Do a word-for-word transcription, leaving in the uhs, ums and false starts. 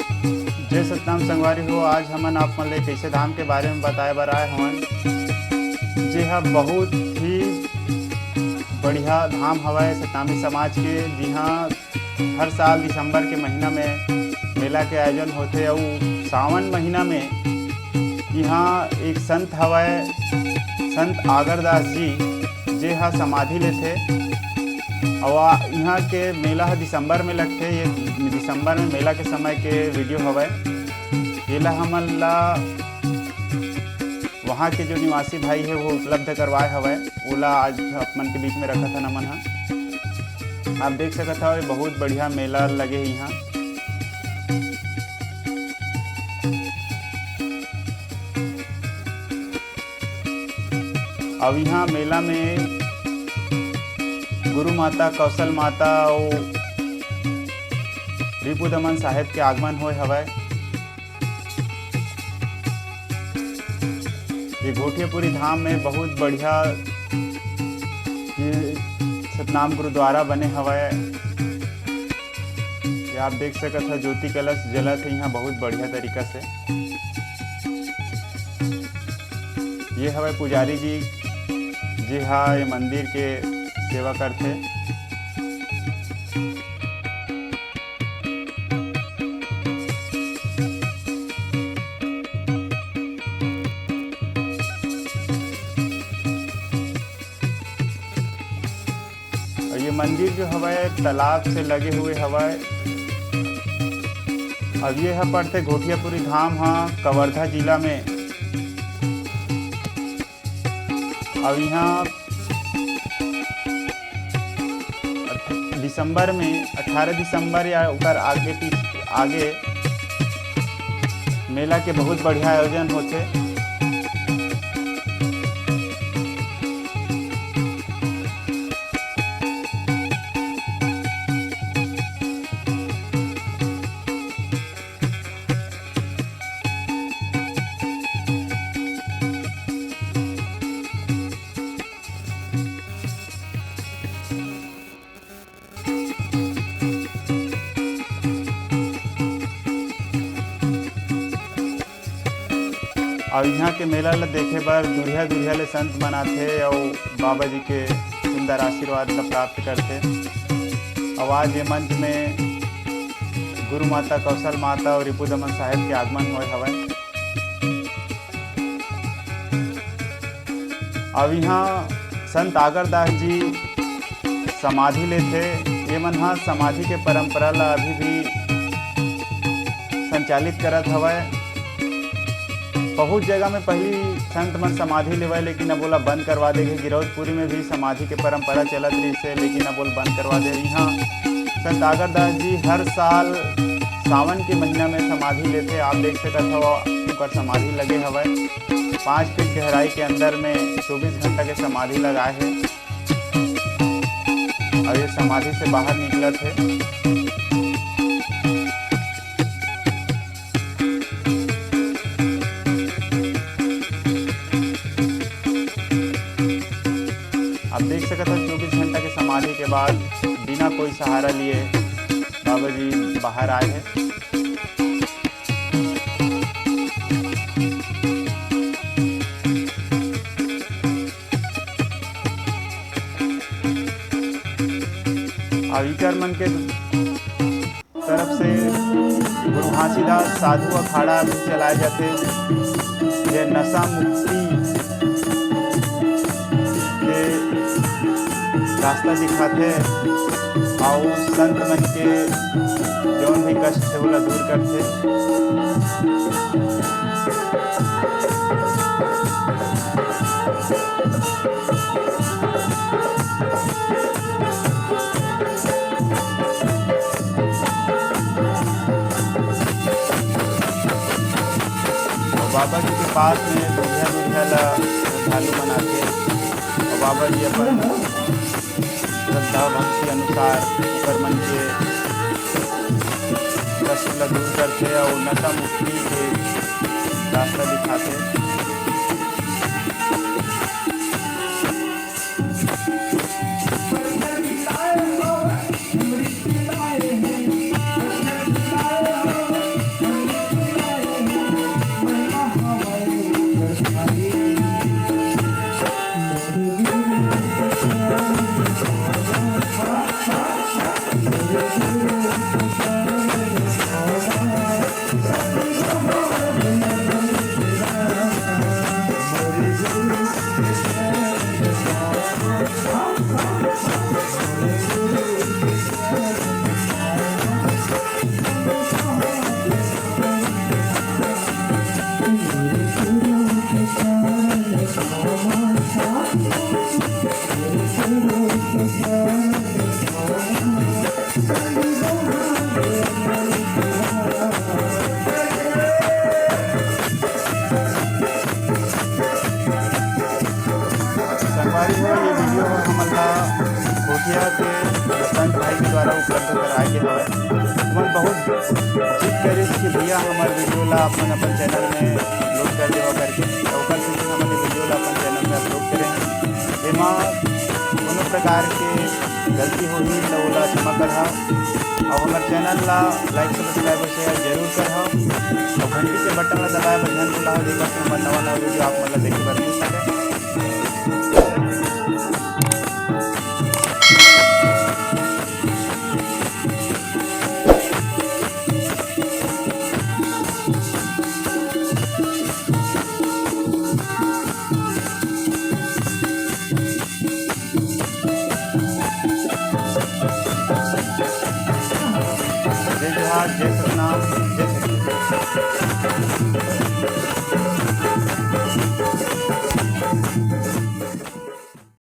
जय सतनाम संगवारी हो, आज हमन आप मन ले कइसे धाम के बारे में बताए बर आए हवन, जे ह बहुत ही बढ़िया धाम हवय सतनामी समाज के, जिहाँ हर साल दिसंबर के महीना में मेला के आयोजन होथे। अउ सावन महीना में इहाँ एक संत हवय, संत आगरदास जी, जे ह समाधि लेथे। अउ आ, इहाँ के मेला ह दिसंबर में लगथे। ये दिसंबर में मेला के समय के वीडियो हवय। एला हमन ला वहाँ के जो निवासी भाई हे, वो उपलब्ध करवाए हवय, ओला आज आप मन के बीच में रखत हन हमन ह। आप देख सकत हव, बहुत बढ़िया मेला लगे हे इहाँ। अब इहाँ मेला में गुरु माता, कौशल माता अउ रिपुदमन साहेब के आगमन होए हवय। ये घोटियापुरी धाम में बहुत बढ़िया ये सतनाम गुरुद्वारा बने हवय। ये आप देख सकत ह, ज्योति कलश जलत हे इहाँ बहुत बढ़िया तरीका से। ये हवय पुजारी जी, जे हा ये मंदिर के सेवा करथे। अउ ये मंदिर जो हवय, तालाब से लगे हुए हवय। अब ये ह पड़थे घोटियापुरी धाम ह कवर्धा जिला में। अब इहाँ दिसंबर में, अठारह दिसंबर या ओकर आगे पीछे, आगे मेला के बहुत बढ़िया आयोजन होथे। अउ इहाँ के मेला ल देखे बर दुरिहा दुरिहा ले संत मन आथे अउ बाबा जी के सुंदर आशीर्वाद ल प्राप्त करथे। अउ आज ये मंच में गुरु माता कौशल माता अउ रिपु दमन साहेब के आगमन होए हवय। अउ इहाँ संत आगरदास जी समाधि लेथे। ये मन ह समाधि के परंपरा ला अभी भी संचालित करत हवय। बहुत जगह में पहिली संत मन समाधि लेवय, लेकिन अब ओला बंद करवा दे गे। गिरौदपुरी में भी समाधि के परंपरा चलत रहिस हे, लेकिन अब ओला बंद करवा दे। इहाँ संत आगरदास जी हर साल सावन के महीना में समाधि लेथे। आप देख सकत हव, ओकर समाधि लगे हवय। पाँच फीट गहराई के अंदर में चौबीस घंटा के समाधि लगाए हे। अउ ये समाधि से बाहर निकलत हे। आप देख सकत हव, चौबीस घंटा के समाधि के बाद बिना कोई सहारा लिए बाबा जी बाहर आए हे। अउ इकर मन के तरफ से गुरु घासीदास साधु अखाड़ा भी चलाए जाथे, जे नशा मुक्ति के रास्ता दिखाथे अउ संत मन के जौन भी कष्ट हे, ओला दूर करथे। अउ बाबा जी के पास में दूरिहा दूरिहा ला श्रद्धालु मन आथे अउ बाबा जी अपन श्रद्धा भक्ति अनुसार ओकर मन के कष्ट ला दूर करथे अउ नशा मुक्ति के रास्ता दिखाथे। कि भैया हमर वीडियो ला अपन, अपन चैनल में अपलोड कर देवा करके, तो ओकर सेती हमन ये वीडियो ला अपन चैनल में अपलोड करे हन। एमा कोनो प्रकार के गलती होही तो ओला क्षमा करहा, और हमर चैनल ला लाइक, सब्सक्राइब और शेयर जरूर करहा, और घंटी के बटन ला दबाए बर झन भुलाहा, जेकर से हमर नवा नवा वीडियो आप मन ला देखे बर मिल सके। जय जोहार, जय सतनाम, जय छत्तीसगढ़।